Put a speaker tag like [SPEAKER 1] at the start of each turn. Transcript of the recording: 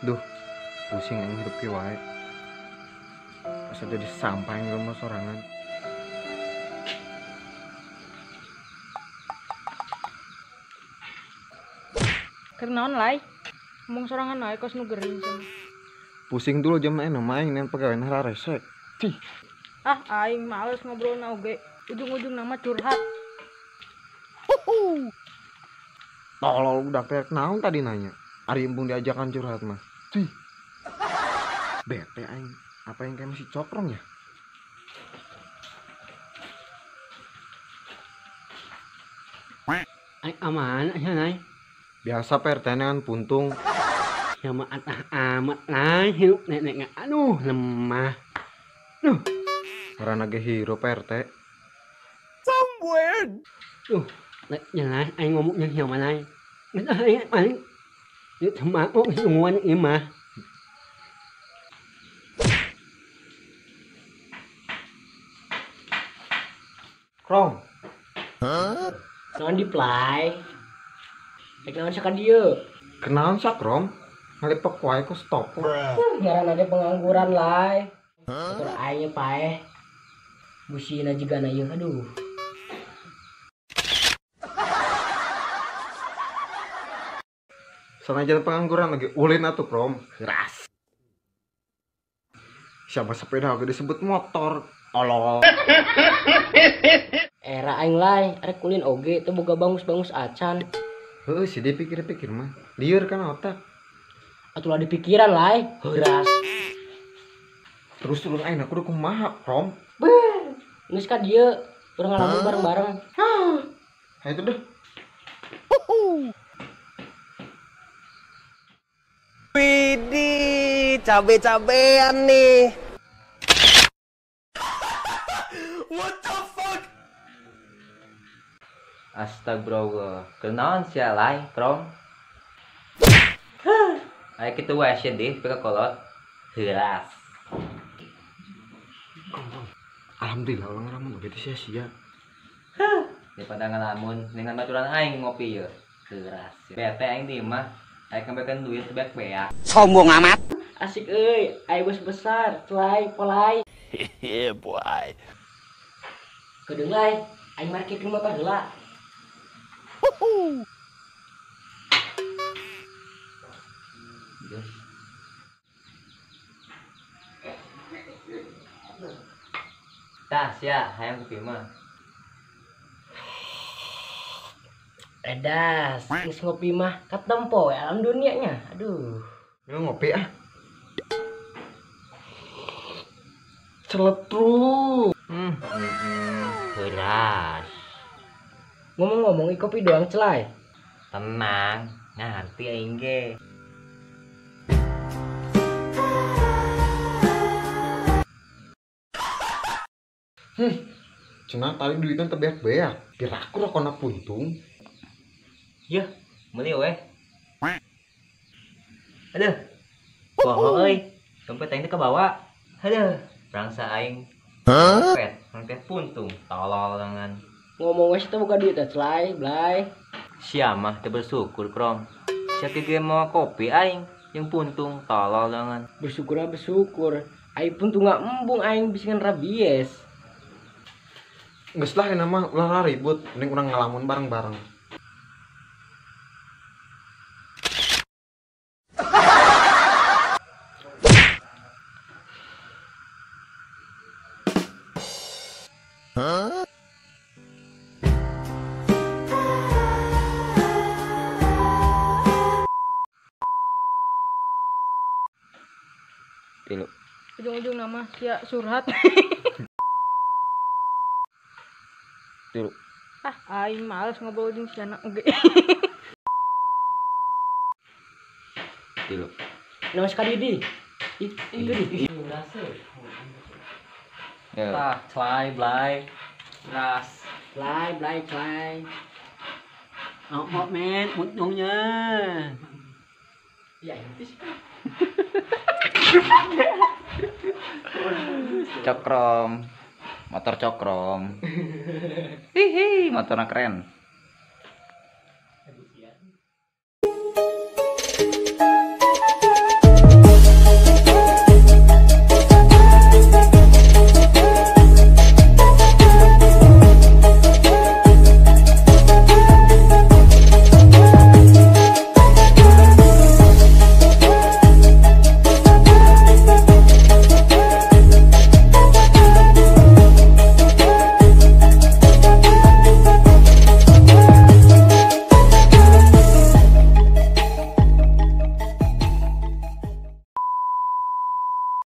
[SPEAKER 1] Duh, pusing aing hidup kieu wae. Asa jadi sampah yang rumah sorangan.
[SPEAKER 2] Keur naon lai? Ngomong sorangan wae kos nu gering cenah.
[SPEAKER 1] Pusing dulu jam aing mah aing nean pagawean hararese. Cih.
[SPEAKER 2] Ah, aing males ngobrolna oge. Ujung-ujung nama curhat.
[SPEAKER 1] Tolol budak teh naon tadi nanya. Ari embung diajakan curhat mah. Cih. Bete aing. Apa yang kayak masih cokrong ya?
[SPEAKER 3] Aing aman sia nai.
[SPEAKER 1] Biasa PRT kan puntung.
[SPEAKER 3] Sama atah amat nai hirup nenek nggak aduh lemah. Duh.
[SPEAKER 1] Karena ge hero PRT.
[SPEAKER 4] Somewhere.
[SPEAKER 3] Duh, jelas aing ngomongnya siapa nai. Aing paling itu semangkuk sungguhan ieu mah.
[SPEAKER 1] Krom.
[SPEAKER 3] Hah? Naon di play? Rek naon saka dieu?
[SPEAKER 1] Kenaon sak Krom? Ngalipek wae ku stop.
[SPEAKER 3] Ngaran ade pengangguran lai. Motor aing paeh. Busina jigana ieu aduh.
[SPEAKER 1] Sanajan pengangguran lagi ulin atuh Krom. Keras. Siapa sepeda oge disebut motor. Tolol.
[SPEAKER 3] Era aing lai, arek ulin oge teu boga bangus-bangus acan.
[SPEAKER 1] Heuh, sih dipikir-pikir mah. Lieur kan otak.
[SPEAKER 3] Atuh lah dipikiran lai, heuras.
[SPEAKER 1] Terus turun aing kudu kumaha, Krom?
[SPEAKER 3] Beuh, geus ka dieu, urang ngalamun bareng-bareng.
[SPEAKER 1] Hah. Hayu tuh deh.
[SPEAKER 4] Widih, cabe-cabean nih. What the fuck?
[SPEAKER 5] Astagfirullah. Kenaon sia lai, Krom? Ayo kitu wae sia deh, pika kolot. Heuras.
[SPEAKER 1] Alhamdulillah ulah ngalamun oge teh sia-sia.
[SPEAKER 5] Daripada ngalamun dengan baturan aing ngopi ye. Heuras. Bete aing di imah, aing ngambilkeun duit beak beak.
[SPEAKER 4] Sombong amat.
[SPEAKER 3] Asik euy, aing bos besar, celai, polai.
[SPEAKER 4] Hehehe, boy.
[SPEAKER 3] Kedeung lai, aing markirkeun motor heula.
[SPEAKER 5] Tah sia, hayang kopi mah.
[SPEAKER 3] Edas, geus ngopi mah katempo we alam dunianya. Aduh.
[SPEAKER 1] Minum ngopi ah. Celetruk.
[SPEAKER 5] Heuras.
[SPEAKER 3] Ngomong-ngomong kopi doang celai.
[SPEAKER 5] Tenang, ngerti aing ge.
[SPEAKER 1] Cenah tadi duitnya teu beak-beak. Piraku rokona puntung.
[SPEAKER 5] Yeuh, meuli weh. Aduh. Poho euy, dompet aing teh kebawa. Aduh, rangsa aing. Dompet puntung, tolol dengan.
[SPEAKER 3] Ngomong weh teh boga duit teh celai, blay.
[SPEAKER 5] Sia mah teu bersyukur, Krom. Sia ge mau kopi aing jeung puntung, tolol dengan.
[SPEAKER 3] Bersyukur ah bersyukur. Aing puntung embung aing bisi rabies.
[SPEAKER 1] Geus lah enak mah ulah ribut, mending urang ngalamun bareng-bareng.
[SPEAKER 4] Huh?
[SPEAKER 5] Tilu.
[SPEAKER 2] Ujung-ujung nama sia surhat.
[SPEAKER 5] Tilu.
[SPEAKER 2] Ah, aing males ngobrol jeung si anak oge.
[SPEAKER 5] Tilu.
[SPEAKER 3] Naon sekali di? Ih, itu di.
[SPEAKER 5] Ya. Tah, celai, blay. Ras.
[SPEAKER 3] Blay, blay, celai.
[SPEAKER 6] Oh, men, untungnya.
[SPEAKER 3] Ya, itu sih.
[SPEAKER 5] Cokrom. Motor cokrom. Hihi, motornya keren.